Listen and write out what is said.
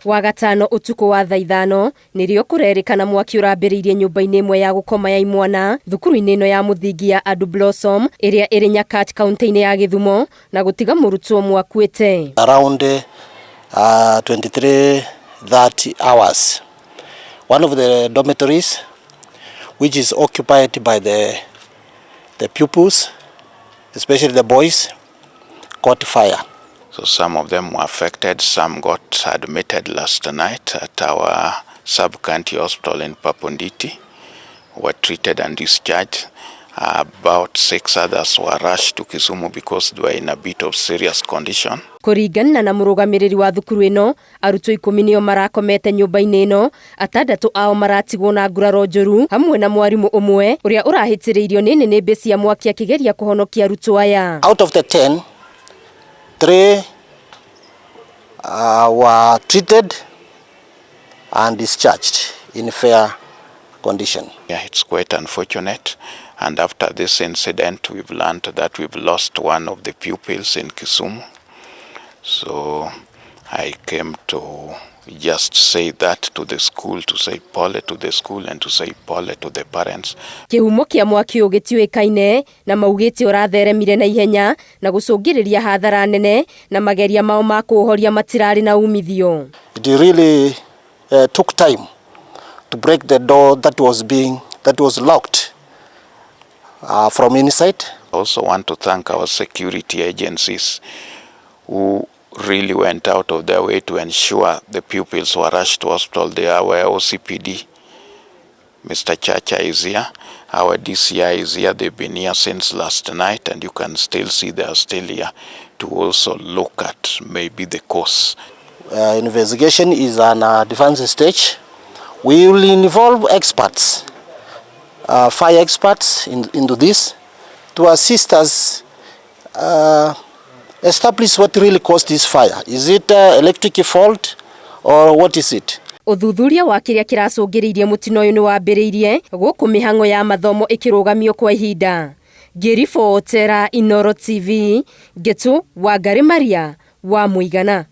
Wagatano ũtukũ wa thaa 5 nĩrĩo kũrerĩkana mwaki ũrambĩrĩirie nyũmba-inĩ ĩmwe ya gũkoma ya imwana thukuru-inĩ ĩno ya mũthingi ya Adu Blossom ĩrĩa ĩrĩ Nyakach kaunti-inĩ ya Gĩthumo na gũtiga mũrutwo ũmwe akuĩte. Around 23:30 hours, one of the dormitories which is occupied by the pupils, especially the boys, caught fire. So some of them were affected, some got admitted last night at our sub-county hospital in Pap Onditi, were treated and discharged. About 6 others were rushed to Kisumu because they were in a bit of serious condition. Kũringana na mũrũgamĩrĩri wa thukuru ĩno, arutwo 10 nĩo marakomete nyũmba-inĩ ĩno, 6 ao maratigwo na nguraro njũru hamwe na mwarimũ ũmwe ũrĩa ũrahĩtĩrĩirio nĩ nĩnĩmbĩ cia mwaki akĩgeria kũhonokia arutwo aya. Out of the 10, 3 were treated and discharged in fair condition. Yeah, it's quite unfortunate. And after this incident, we've learned that we've lost one of the pupils in Kisumu. So I came to just say that to the school, to say pole to the school and to say pole to the parents. Kĩhumo kĩa mwaki ũyũ gĩtiũĩkaine na maugĩte ũratheremire na ihenya na gũcũngĩrĩria hathara nene na mageria mao ma kũũhoria matirarĩ na umithio. It really took time to break the door that was locked from inside. I also want to thank our security agencies who really went out of their way to ensure the pupils were rushed to hospital. They are our OCPD. Mr. Chacha is here. Our DCI is here. They've been here since last night, and you can still see they are still here to also look at maybe the cause. Investigation is an advanced stage. We will involve experts, fire experts into this to assist us establish what really caused this fire. Is it electric fault or what is it? Ũthuthuria wa kĩrĩa kĩracũngĩrĩirie mũtino ũyũ nĩ wambĩrĩirie gũkũ mĩhang'o ya mathomo ĩkĩrũgamio kwa ihinda. Ngĩribotera Inooro TV, Ngetu Wangari Maria wa Mũigana.